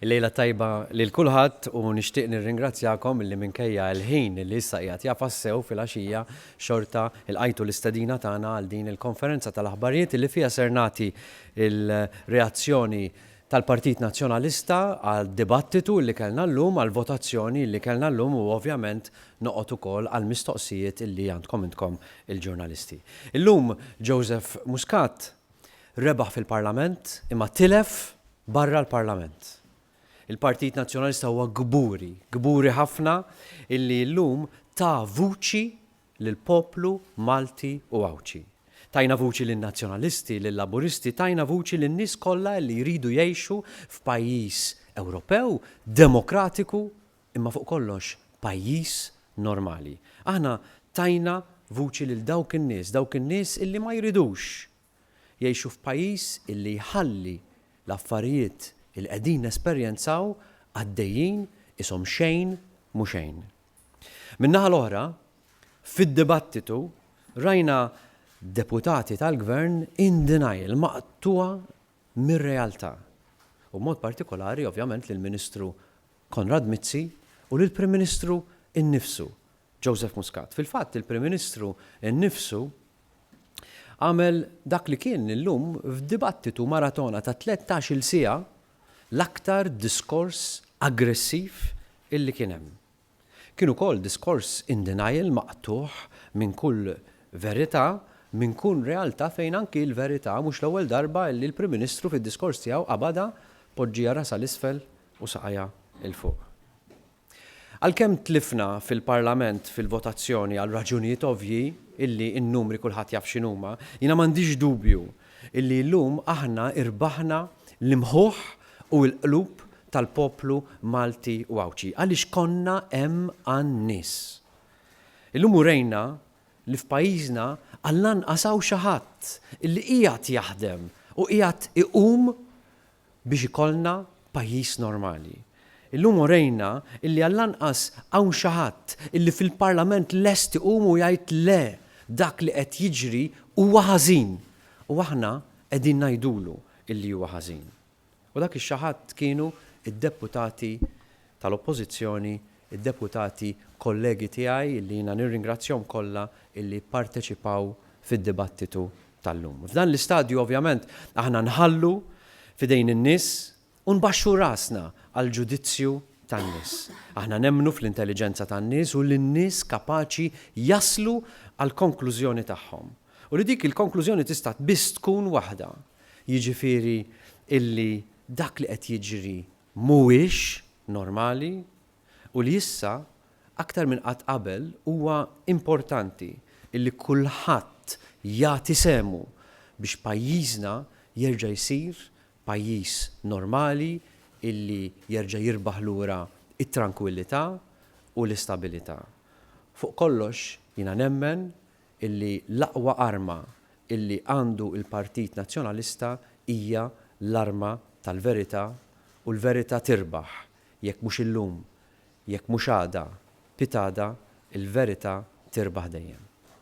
Il-lejla tajba lil kulħadd u nixtieq nirringrazzjakom li minkejja l-ħin li issa qiegħed jagħfas sew filgħaxija xorta lqajtu l-istedina tagħna għal din il-konferenza tal-aħbarijiet li fiha ser nagħti l-reazzjoni tal-Partit Nazzjonalista għad-dibattitu li kellna llum, għall-votazzjoni li kellna llum u ovvjament noqgħod ukoll għall-mistoqsijiet li għandkom intkom il-ġurnalisti. Illum Joseph Muscat rebaħ fil-Parlament imma tilef barra l-Parlament. Il-Partit Nazzjonalista huwa kburi, kburi ħafna illi llum ta vuċi lill-poplu Malti u Għawdxi. Tajna vuċi lin-Nazzjonalisti, lil-Laburisti, tajna vuċi lin-nies kollha illi jridu jgħixu f'pajjiż Ewropew, demokratiku, imma fuq kollox pajjiż normali. Aħna tajna vuċi lil dawk in-nies, dawk in-nies illi ma jridux jgħixu f'pajjiż illi jħalli l-affarijiet illi qegħdin nesperjenzaw għaddejjin qishom xejn mhu xejn. Min-naħa l-oħra, fid-dibattitu rajna deputati tal-Gvern in denial, maqtugħa mir-realtà. U b'mod partikolari ovvjament lill-Ministru Konrad Mizzi u lill-Prim Ministru nnifsu, Joseph Muscat. Fil-fatt il-Prim Ministru nnifsu għamel dak li kien illum f'dibattitu maratona ta' 13-il siegħa l-aktar diskors aggressiv illi kien hemm. Kien ukoll diskors in denial maqtugħ minn kull verità, minn kull realtà fejn anki l-verità mhux l-ewwel darba illi l-Prim Ministru fid-diskors tiegħu qabadha, poġġiha rasha 'l isfel u saqajha 'l fuq. Għalkemm tlifna fil-Parlament fil-votazzjoni għal raġunijiet ovvji illi n-numri kulħadd jaf x'inhuma, jiena m'għandix dubju illi llum aħna irbaħna l-imħuħ u l-qlub tal-poplu Malti u Għawdxi għaliex konna hemm għan-nies. Illum urejna li f'pajjiżna għall-anqas hawn xi ħadd illi qiegħed jaħdem u qiegħed iqum biex ikollna pajjiż normali. Illum urejna illi għall-anqas hawn xi ħadd illi fil-Parlament lest iqum u jgħid le, dak li qed jiġri huwa ħażin u aħna qegħdin ngħidulu illi huwa ħażin. U dak ix-xi ħadd kienu d-deputati tal-Oppożizzjoni, id-deputati kollegi tiegħi illi jiena nirringrazzjahom kollha illi pparteċipaw fid-dibattitu tal-lum. F'dan l-istadju ovvjament aħna nħallu f'idejn in-nies u nbaxxu rasna għall-ġudizzju tan-nies. Aħna nemmnu fl-intelliġenza tan-nies u li n-nies kapaċi jaslu għall-konklużjoni tagħhom. U li dik il-konklużjoni tista' biss tkun waħda, jiġifieri illi dak li qed jiġri mhuwiex normali u li issa aktar minn qatt qabel huwa importanti illi kulħadd jagħti sehmu biex pajjiżna jerġa' jsir pajjiż normali illi jerġa' jirbaħ lura t-trankwillità u l-istabilità. Fuq kollox jiena nemmen illi l-aqwa arma illi għandu l-Partit Nazzjonalista hija l-arma tal-verità u l-verità tirbaħ, jekk mhux illum, jekk mhux għada, pitgħada, il-verità tirbaħ dejjem.